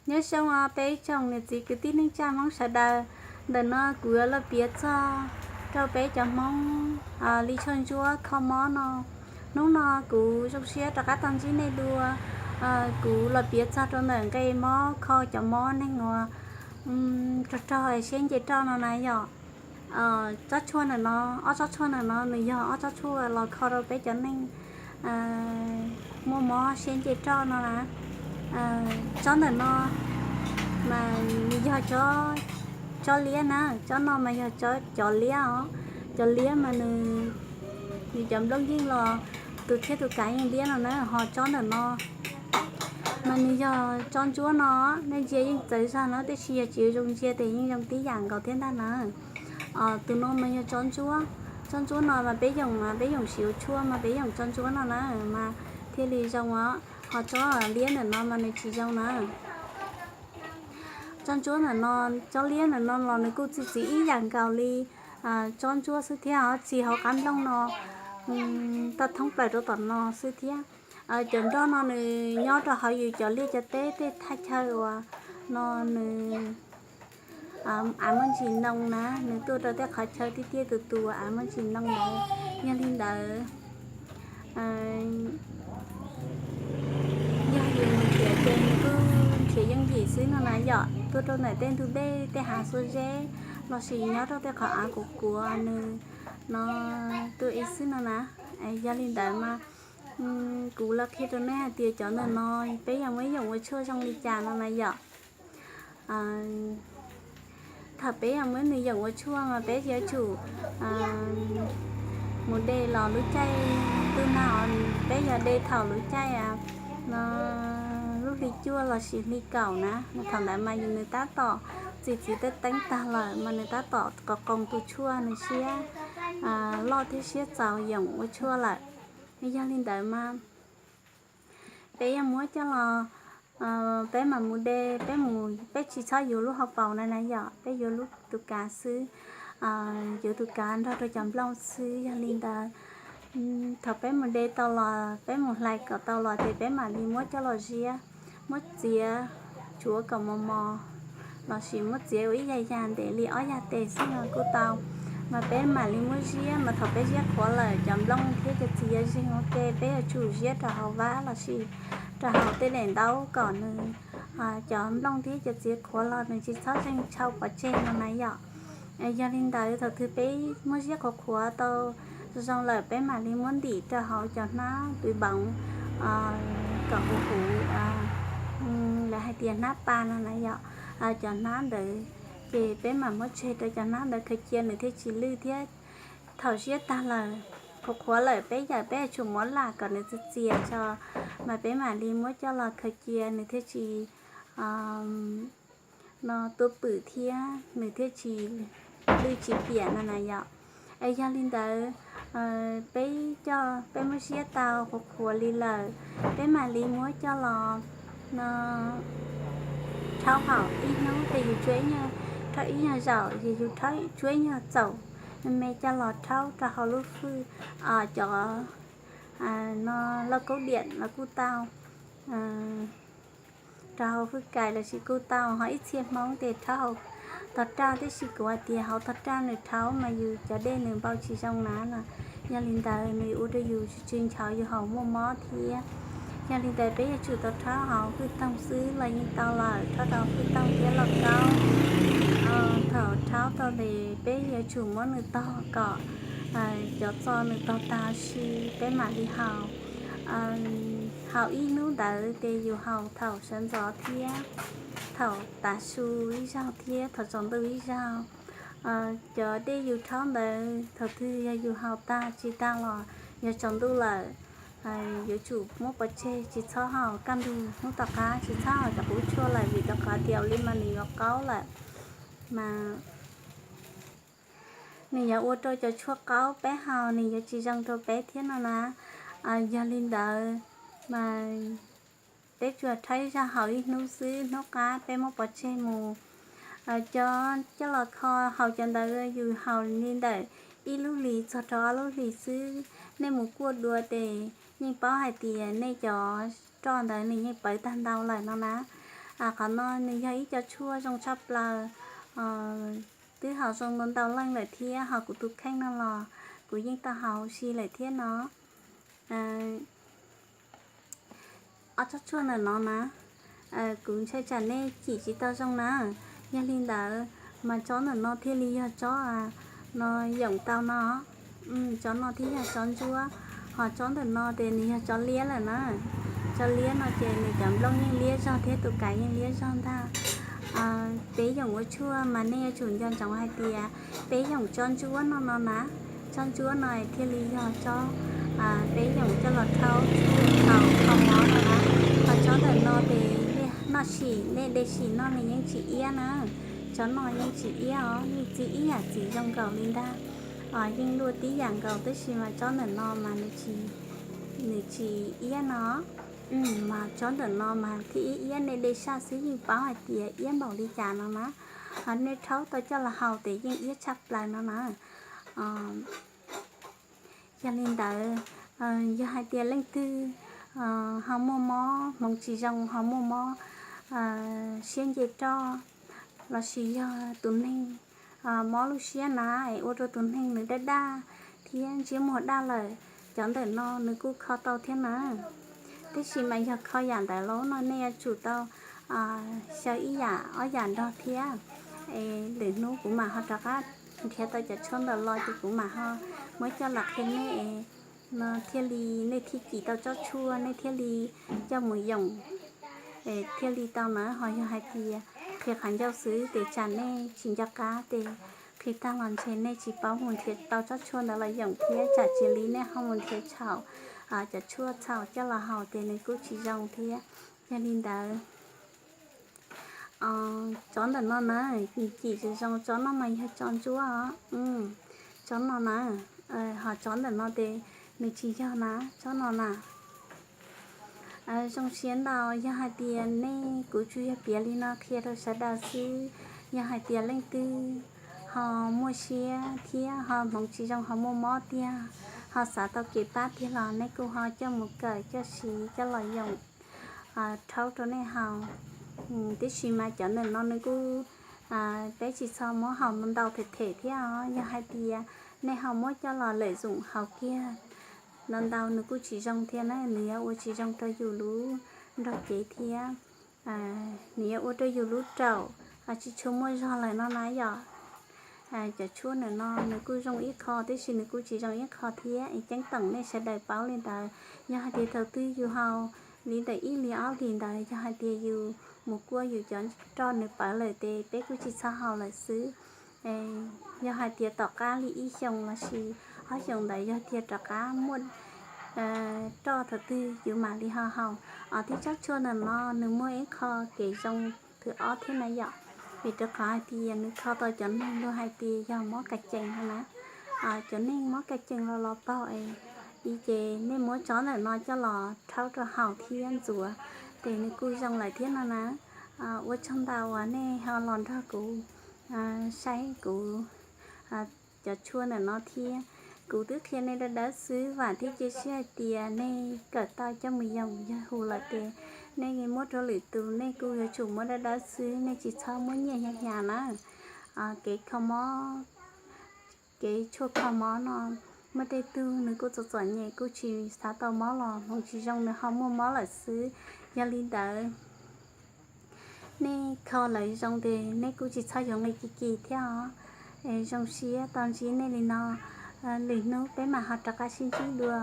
Nyob zoo os peb ib tsoom niam txiv kwv tij neej tsa Hmoob sawv daws. Ntawm no kuv yuav los piav txog rau peb cov Hmoob li tshuaj ntsuab kho mob no. Hnub no kuv zoo siab rov qab tau ntsib nej dua. Kuv los piav txog rau ntawm nqe mob kho cov mob neeg uas rog rog siab nce roj no na yom. Tsob tshuaj ntawm no, ob tsob tshuaj ntawm no nws yog ob tsob tshuaj los kho rau peb cov neeg muaj mob siab nce roj no na. Tsob ntawm no mas nws yog tsob liab na, tsob no mas yog cov liab os. Cov liab mas nws, nws cov nplooj yeej los tus thiab tus kav yeej liab no na. Ho tsob ntawm no mas nws yog tsob ntsuab no, nej ntsia yeej txawv zog no, tiam sis yog tsis zoo ntsia ces yeej zoo tib yam nkaus thiab ntag na. Tus no mas yog tsob ntsuab. Tsob ntsuab no mas peb yoom, mas peb yoom siv ua tshuaj mas peb yoom tsob ntsuab no na, mas thiaj li zoo os. Ho tsob liab ntawm no mas nws tsis zoo na. Tsob ntsuab ntawm no, tsob liab ntawm no los nws kuj txi txiv ib yam nkaus li tsob ntsuab xwb thiab os. Txi hauv qab nplooj no tau thoob plaws rau tom no xwb thiab. Cov nroj no nws nyob rau hauv yus cov liaj cov teb tej thaj chaw uas no nws av muaj ntsis noo na, nws tuaj rau tej qhov chaw tiaj tiaj tus tus av muaj ntsis noo ntawd. Yog li ntawd, yog yus nrhiav ces nws kuj nrhiav yooj yim xwb no na yom. Tuaj rau ntawm tej ntug dej, tej hav xuab zeb, lossis nyob rau tej qhov av kuv kuav nws no tuaj ib xwb no na. Yog li ntawd mas kuv los qhia rau nej hais tias cov ntawm no peb yog muab yoom ua tshuaj zoo li cas no na yom. Thaum peb yog muab nws yoom ua tshuaj mas peb yuav tsum mus de los lub caij twg na, peb yog de thaum lub caij no lub hli cuaj lossis hli kaum na, mas thaum ntawd mas yus nws tab tom txi txiv teeb teeb tag lawm mas nws tab tom qos qoos tus tshuaj, nws siab loj thiab siab txaus yoom ua tshuaj lawm. Yog li ntawd mas peb yog muab coj los, peb mam mus de, peb mus, peb tsis txhob yuav lub hauv paus na na yom, peb yuav lub tus kav xwb, yuav tus kav nrog rau cov nplooj xwb. Yog li ntawd, thaum peb mus de tau los, peb mus hlais kom tau los ces peb mam li muab coj los ziab, muab txiav, tsuav kom mos mos, lossis muab txiav ua ib yam yam ntev li ob yam tes xwb no kuj tau. Mas peb mam li muab ziab, mas thaum peb ziab qhuav lawm cov nplooj thiab cov txiv yuav zeeg ua ke, peb yuav tsum ziab rau hauv vab lossis rau hauv tej daim ntaub kom nws, cov nplooj thiab cov txiv qhuav los nws tsis txhob zeeg tshau pov tseg no na yom. Yog li ntawd thaum twg peb muab ziab qhuav qhuav tau zoo lawm peb mam li muab ntim rau hauv cov hnab pw boov kom huv huv, lawv hais tias hnab pa no na yom. Cov hnab ntawd ces peb mam muab tseg rau cov hnab ntawd khaws cia nws thiaj tsis lwj thiab. Thaum ziab tag lawm, qhuav qhuav lawm peb yawm peb yuav tsum muab lam kom nws txias txias tso, mas peb mam li muab coj los khaws cia nws thiaj tsis no tua pwm thiab nws thiaj tsis lwj tsis piam no na yom. Es yog li ntawd, peb coj, peb muab ziab tau qhuav qhuav li lawm, peb mam li muab coj los no rhaub haum ib hnub, ces yus tsuab ib nyuag, rhaub ib nyuag zaum, ces yus rhaub tsuab ib nyuag txaum me me coj los rhaub rau hauv lub fwj, cov no lauj kaub diam los kuj tau, rau hauv fwj kais lossis kuj tau, ho ib txhia Hmoob ces rhaub hauv tog raj, tiam sis kuv hais tias hauv tog raj nws rhaub mas yus cov dej nws npau tsis zoo na los, yog li ntawd nws ua rau yus tsis nchuav yus haus muaj mob thiab. Yog li ntawd peb yuav tsum tau rhaub hauv fwj toog xwb los yeej tau lawm, rhaub rau fwj toog thiab lauj kaub. Thaum rhaub tau tes peb yuav tsum muab nws tog kom cov txo nws tog tag si peb mam li haus. Haus ib hnub ntawd ces yus haus thaum sawv ntxov thiab thaum tav su ib zaug thiab thaum tsaus ntuj ib zaug. Cov dej yus rhaub ntawd thaum twg yog yus haus tag tsis tag los yog tsaus ntuj lawm, yuav tsum muab pov tseg, tsis txhob haus kaj ntug hnub tom qab, tsis txhob haus cov qub tshuaj lawm, vim rau qhov tias ua li mas nws yuav qaub lawm, mas nws yuav ua rau cov tshuaj qaub peb haus nws yuav tsis zoo rau peb thiab no na. Yog li ntawd mas peb tsuas rhaub ib zaug haus ib hnub xwb, hnub qab peb muab pov tseg mus. Cov coj los kho haus cov ntawd yus haus li ntawm ib lub hlis txog rau ob lub hlis xwb. Nej mus kuaj dua ces yeej paub hais tias nej cov roj ntawd nws yeej pawv tag ntau lawm no na. Qhov no nws yog ib co tshuaj zoo tshaj plaws, twb haus zoo ntau ntau leej lawm thiab, ho kuv tus kheej no los kuv yeej tau haus huv si lawm thiab no. Ob tsob tshuaj ntawm no na, kuv ntshai tsam nej cim tsis tau zoo na. Yog li ntawd mas tsob ntawm no thiaj li yog tsob no yoom tau no. Tsob no thiaj yog tsob ntsuab, ho tsob ntawm no ces nws yog tsob liab lawm na. Tsob liab no ces nws cov nplooj yeej liab zog thiab tus kais yeej liab zog ntag. Peb yoom ua tshuaj mas nej yuav tsum nco ntsoov hais tias peb yoom tsob ntsuab no no na, tsob ntsuab no thiaj li yog tsob peb yoom coj los rhaub thaum kho mob no na. Ho tsob ntawm no ces nej noj sim, nej de sim noj nws yeej tsis iab na. Tsob no yeej tsis iab os, nws txiv ib yam txiv zoo nkaus li ntag. Yeej luaj tib yam nkaus tab sis mas tsob ntawm no mas nws tsis iab no. Mas tsob ntawm no mas thiaj iab iab, nej de saj xwb yeej paub hais tias iab npaum li cas no na. Nej rhaub tau coj los haus ces yeej iab tshaj plaws no na. Yog li ntawd, yog hais tias leej twg ho muaj mob hmoov tsis zoo, ho muaj mob siab nce roj, lossis yog tus neeg mob lub siab na es ua rau tus neeg nws daj daj thiab ntsiab muag daj lawm, cov ntawm no nws kuj kho tau thiab na. Tab sis mas yog kho yam ntawd los no nej yuav tsum tau xyaw ib yam ob yam nrog thiab. Es lwm hnub kuv mam ho rov qab nrhiav tau cov tshuaj ntawm los ces kuv mam ho muab coj los qhia nej es no thiaj li nej thiaj cim tau tsob tshuaj, nej thiaj li coj mus yoom thiaj li tau na. Ho yog hais tias qhia qhov ncauj xwb ces tsam nej tsis nco qab ces qhia tag los ntshe nej tsis paub mus nrhiav tau tsob tshuaj ntawd los yoom thiab tsam cia li nej ho mus nrhiav txhaum cov tshuaj txhaum coj los haus ces nws kuj tsis zoo thiab. Yog li ntawd tsob ntawm no na, cim zoo zoo, tsob no mas yog tsob ntsuab os. Tsob no na, ho tsob ntawm no ces nws tsis yog na, tsob no na. Zoo siab ntau, yog hais tias nej, kuv tsuas yog piav li no qhia rau sawv daws xwb. Yog hais tias leej twg ho muaj siab thiab ho hmoov tsis zoo, ho muaj mob tiag, ho xav tau kev pab tiag los nej kuj ho coj mus kawm coj siv coj los yoom rhaub rau nej haus. Tiam sis mas cov ntawm no nws kuj, peb tsis txhob muab haus ntau them them thiab os. Yog hais tias nej ho muab coj los lawm zoom haus kiag ntau ntau nws kuj tsis zoo thiab na, nws yuav ua tsis zoo rau yus lub nrog cev thiab nws yuav ua rau yus lub raum tsis tshua muaj zog lawm no na yom. Cov tshuaj ntawm no nws kuj zoo ib qho tiam sis nws kuj tsis zoo ib qho thiab es ceeb toom nej sawv daws paub li ntawd. Yog hais tias thaum twg yus haus li ntawm ib hlis ob hlis ntawd, yog hais tias yus mus kuaj yus cov roj nws pawv lawm ces peb kuj tsis txhob haus lawm xwb. Yog hais tias tom qab li ib xyoos lossis ob xyoos ntawd yog tias rov qab muaj roj thaum twg yus mam li ho haus. Thiab tsob tshuaj ntawm no nws muaj ib qho kev zoo thwm ob thiab na yom, vim rau qhov hais tias nws kho tau cov neeg luag hais tias yog mob ka cees no na. Cov neeg mob ka cees los los paug es, ces nej muab tsob ntawm no coj los rhaub rau haus thiab ntxuav ces nws kuj zoo lawm thiab no na. Ua tsaug ntau uas nej ho los nrog kuv saib kuv cov tshuaj ntawm no thiab. Kuv twb qhia nej dawb dawb xwb, vam thiab cia siab hais tias nej kawm tau coj mus yoom, yog hu lawm ces nej muab rau lwm tus nej kuj yuav tsum muab dawb dawb xwb, nej tsis txhob muab nyiaj hnyav hnyav na. Kev kho mob, kev tshuaj kho mob no, muaj tej tug nws kuj txom txom nyem kuj tsis xav tau mob los hmoov tsis zoo nws ho muaj mob lawm xwb. Yog li ntawd nej kho lawv zoo ces nej kuj tsis txhob yuav nqi kiv kiv thiab os. Zoo siab tau ntsib nej li no, lwm hnub peb mam ho rov qab sib ntsib dua.